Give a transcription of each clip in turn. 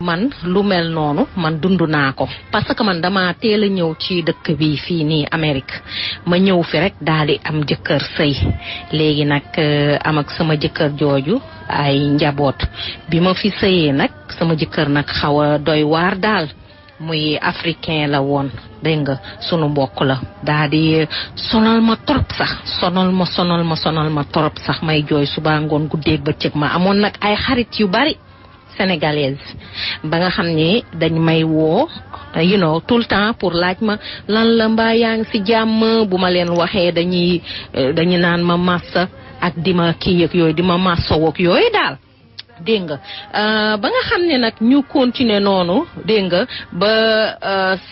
man lu mel noonu man dundu naa ko parce que man dama teel a ñëw ci dëkk bi fii nii Amérique ma ñëw fi rek daal di am jëkkër sëy léegi nag am ak sama jëkkër jooju ay njaboot bi ma fi sëyee nag sama jëkkër nag xaw a doy waar daal muy africain la woon dégg nga sunu mbokk la daal di sonal ma trop sax sonal ma trop sax may jooy suba ngoon guddeeg bëccëg ma amoon nag ay xarit yu bari sénégalaise ba nga xam ne dañ may woo tout le temps pour laaj ma lan la mbaa yaa ngi ci jàmm bu ma leen waxee dañu naan ma massa ak di ma kii ak yooyu di ma massoo ak yooyu daal dégg nga ba nga xam ne nag ñu continuer noonu dégg nga ba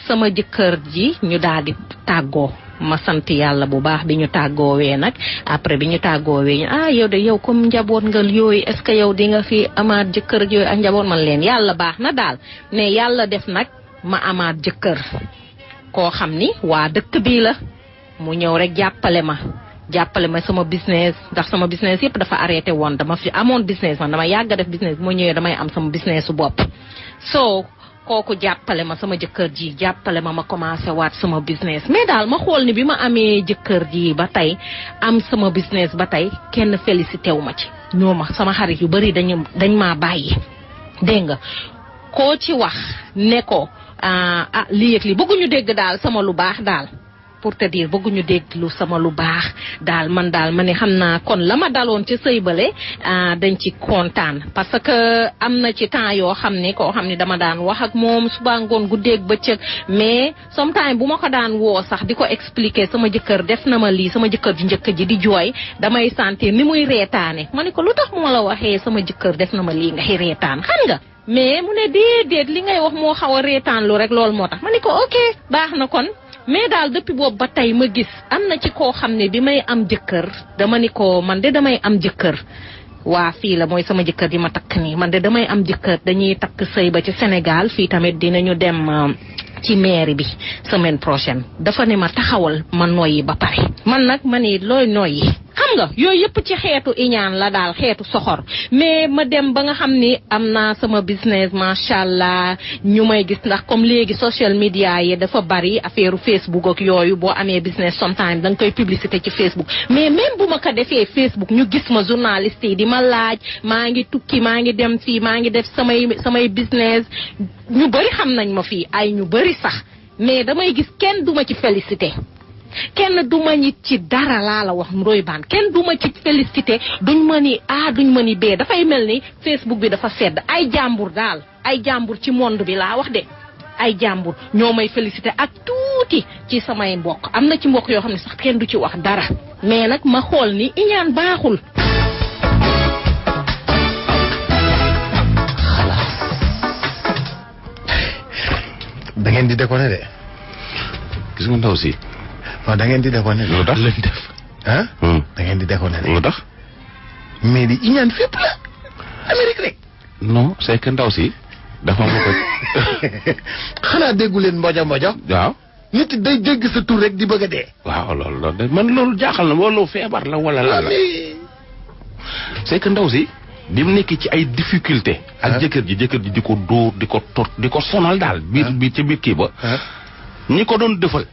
sama jëkkër ji ñu daal di tàggoo ma sant yàlla bu baax bi ñu tàggoowee nag après bi ñu tàggoowee yow de yow comme njaboot nga yooyu est-ce que yow di nga fi amaat jëkkër yooyu ak njaboot man leen yàlla baax na daal mais yàlla def nag ma amaat jëkkër koo xam ni waa dëkk bii la mu ñëw rek jàppale ma sama business ndax sama business yëpp dafa arrêté woon dama fi amoon business man dama yàgg def business moo ñëwee damay am sama business su bopp so kooku jàppale ma sama jëkkër ji jàppale ma commencé waat sama business mais daal ma xool ni bi ma amee jëkkër ji ba tey am sama business ba tey kenn félicité wu ma ci ñoo ma sama xarit yu bari dañ maa bàyyi dégg nga koo ci wax ne ko lii ak lii bëgguñu dégg daal sama lu baax daal pour te dire bëgguñu dégg lu sama lu baax daal man daal ma ne xam naa kon la ma daloon ci sëy bale dañ ci kontaan parce que am na ci temps yoo xam ne koo xam ne dama daan wax ak moom suba ngoon guddeeg bëccëg mais sometimes bu ma ko daan woo sax di ko expliquer sama jëkkër def na ma lii sama jëkkër ju njëkk ji di jooy damay sentir ni muy reetaane ma ne ko lu tax moo la waxee sama jëkkër def na ma lii ngay reetaan xam nga mais mu ne déedéet li ngay wax moo xaw a reetaan lu rek loolu moo tax ma ne ko ok baax na kon mais daal depuis boobu ba tey ma gis am na ci koo xam ne bi may am jëkkër dama ni ko man de damay am jëkkër waa fii la mooy sama jëkkër di ma takk nii man de damay am jëkkër dañuy takk sëy ba ci Sénégal fii tamit dinañu dem ci mairie bi semaine prochaine dafa ne ma taxawal ma noyyi ba pare man nag ma ni looy noyyi xam nga yooyu yëpp ci xeetu iñaan la daal xeetu soxor mais ma dem ba nga xam ni am naa sama business macha allah ñu may gis ndax comme léegi social media yi dafa bari affaire Facebook ak yooyu boo amee business sometimes da nga koy publicité ci Facebook mais même bu ma ko defee Facebook ñu gis ma journaliste yi di ma laaj maa ngi tukki maa ngi dem fii maa ngi def samay business ñu bari xam nañ ma fii ay ñu bari sax mais damay gis kenn duma ci félicité kenn duma ñi ci dara laa la wax Ndoye Bane kenn duma ci félicité duñ ma ni A duñ ma ni B dafay mel ni Facebook bi dafa sedd ay jàmbur daal ay jàmbur ci monde bi laa wax de ay jàmbur ñoo may félicité ak tuuti ci samay mbokk am na ci mbokk yoo xam ne sax kenn du ci wax dara mais nag ma xool ni iñaan baaxul. da ngeen di déconné de. gis nga ndaw si. waaw da ngeen di déconné. lu tax lañ def. ah. da ngeen di déconné de. lu tax. mais di iñaan fépp la. Amérique rek. non c'est que ndaw si dafa ma ko. xanaa déggu leen mboja. waaw. nit day dégg sa tur rek di bëgg a dee. waaw loolu de man loolu jaaxal na wala feebar la wala la. c'est que ndaw si. di mu nekk ci ay difficulté ak jëkkër ji di ko dóor di ko tot di ko sonal daal biir ci biir kii ba ñi ko doon defal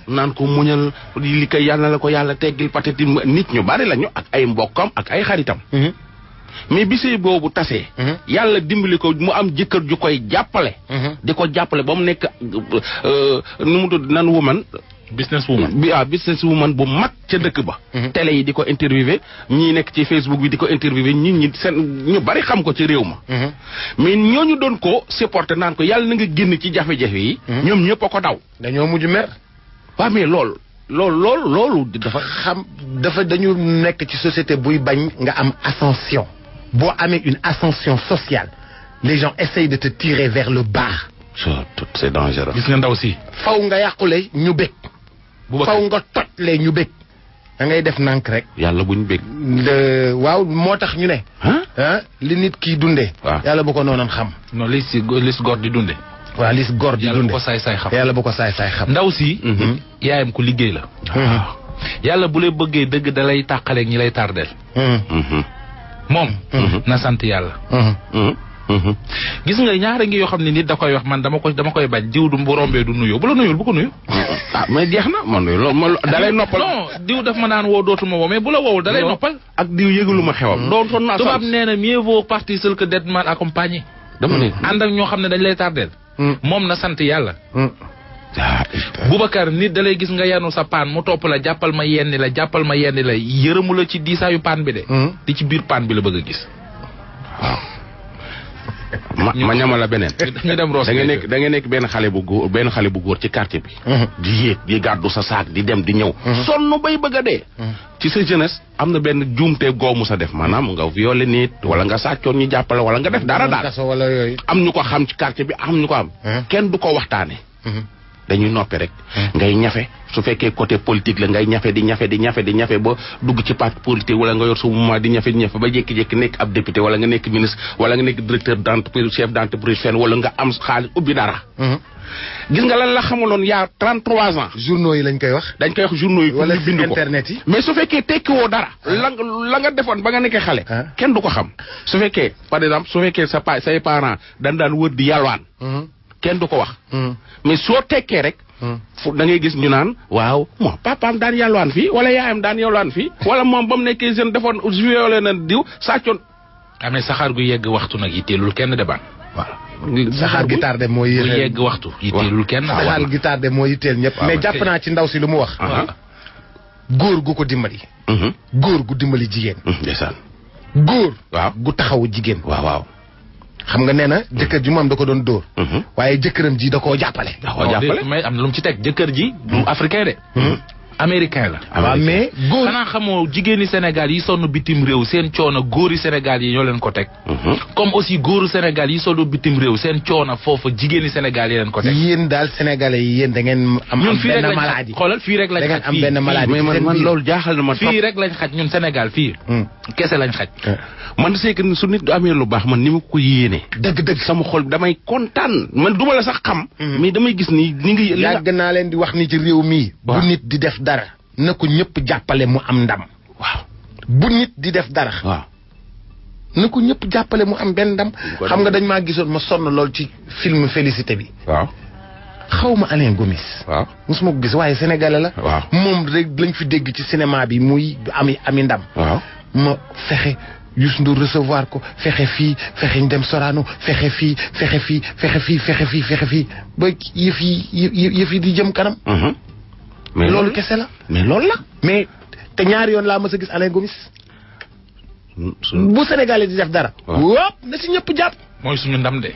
naan ko muñal li koy yàlla la ko yàlla teggil patati nit ñu bari lañu ak ay mbokkam ak ay xaritam mais bi sëy boobu tasee yàlla dimbali ko mu am jëkkër ju koy jàppale di ko jàppale ba mu nekk nu mu tudd nan woman business woman bu mag ca dëkk ba télé yi di ko interviewé ñii nekk ci Facebook bi di ko interviewé ñi seen ñu bari xam ko ci réew ma mais ñooñu doon ko supporté naan ko yàlla na nga génn ci jafe-jafe yi ñoom ñëpp a ko daw dañoo mujj mer waaw mais loolu dafa dañu nekk ci société buy bañ nga am ascension boo amee une ascension sociale les gens essayent de te tirer vers le bas c'est dangereux gis nga ndaw si faw nga yàqule ñu bëgg faw nga tojlee ñu bëgg da ngay def nànk rek yàlla buñ bëgg waaw moo tax ñu ne li nit kii dundee yàlla bu ko noonan xam non li góor di dunde waaw li góor di dunde yàlla bu ko saay-saay xam yàlla bu ko saay-saay xam ndaw si yaayam ku liggéey la yàlla bu lay bëggee dëgg da lay tàqaleeg ñi lay tardeel moom na sant yàlla gis nga ñaara ngi yoo xam ne nit da koy wax man dama koy bañ diw du bu rombee du nuyoo bu la nuyul bu ko nuyu. ah mais jeex na man loolu dalay noppal. non diw daf ma naan woo dootuma woo mais bu la woowul dalay noppal. ak diw yëgalu ma xewam. doon sonn naa tubaab nee na mieux vaut partir seul que d'être mal accompagné. dama ne ànd ak ñoo xam ne dañ lay tardeel. moom na sant yàlla. Boubacar nit da lay gis nga yanu sa paan mu topp la jàppal ma yenni la yërëmu la ci diisaayu paan bi de. di ci biir paan bi la bëgg a gis. waaw. ma ñama la beneen. ñu dem Roos da nga nekk benn xale bu góor ci quartier bi. di yéeg di gàddu sa saak di dem di ñëw. sonn bay bëgg a dee. ci sa jeunesse am na benn juumte goomu sa def maanaam nga violé nit wala nga sàccoon ñu jàppale wala nga def dara daal. am ñu ko xam ci quartier bi am ñu ko am. kenn du ko waxtaane dañuy noppi rek. ngay ñafe su fekkee côté politique la ngay ñafe di ñafe ba dugg ci parti politique wala nga yor su mouvement di ñafe ba jékki-jékki nekk ab député wala nga nekk ministre wala nga nekk directeur d'entreprise chef d'entreprise fenn wala nga am xaalis ubbi dara. gis nga lan la xamaloon yaa 33 ans. journaux yi lañ koy wax. dañ koy wax journaux yi. wala bind ko internet yi. mais su fekkee tekkiwoo dara. la nga defoon ba nga nekkee xale. kenn du ko xam. su fekkee par exemple say parents daan wër di yalwaan. kenn du ko wax. mais soo tekkee rek. fu da ngay gis ñu naan waaw moom papaam daan yalwaan fii wala yaayam daan yalwaan fii wala moom ba mu nekkee jeune defoon joué na diw sàccoon. amee saxaar gu yegg waxtu nag yitteelul kenn de ban. waaw saxaar gi tardé moo yegg waxtu yitteelul kenn. saxaar gi tardé moo yitteel ñëpp. mais jàpp naa ci ndaw si lu mu wax. góor gu ko dimbali. góor gu dimbali jigéen. ndeysaan. góor. waaw gu taxawu jigéen. waaw. xam nga nee na jëkkër ji moom da ko doon dóor. waaye jëkkëram ji da koo jàppale. mais am na lu mu ci teg jëkkër ji du africain de. américain la. waaw mais góor xanaa xamoo jigéeni Sénégal yi sonn bitim réew seen coono góori Sénégal yi ñoo leen ko teg. comme aussi góoru Sénégal yi sonn bitim réew seen coono foofu jigéeni Sénégal yi leen ko teg. yéen daal sénégalais yi yéen da ngeen am benn maladie. xoolal fii rek lañ xaj am benn maladie. mais man loolu jaaxal na ma fii rek lañ xaj ñun Sénégal fii. kese lañ xaj. man c'est que su nit du amee lu baax man ni ma ko yéene. dëgg sama xol damay kontaan man duma la sax xam. mais damay gis ni ngi. yàgg naa leen di wax ni ci réew mii. bu nit di def dara. na ko ñëpp jàppale mu am ndam. waaw bu nit di def dara. waaw na ko ñëpp jàppale mu am benn ndam. xam nga dañ maa gisoon ma sonn lool ci film Félicité bi. waaw. xaw ma Alain Gomis. waaw mosuma ko gis waaye sénégalais la. waaw moom rek lañ fi dégg ci cinéma bi muy ami ndam. waaw ma fexe Youssou Ndour recevoir ko fexe fii fexe ñu dem Sorano fexe fii ba yëf yi di jëm kanam. mais loolu kese la. mais loolu la. mais te ñaari yoon laa mës a gis Alain Gomis. bu Sénégalais di def dara. waaw na si ñëpp jàpp. mooy suñu ndam de.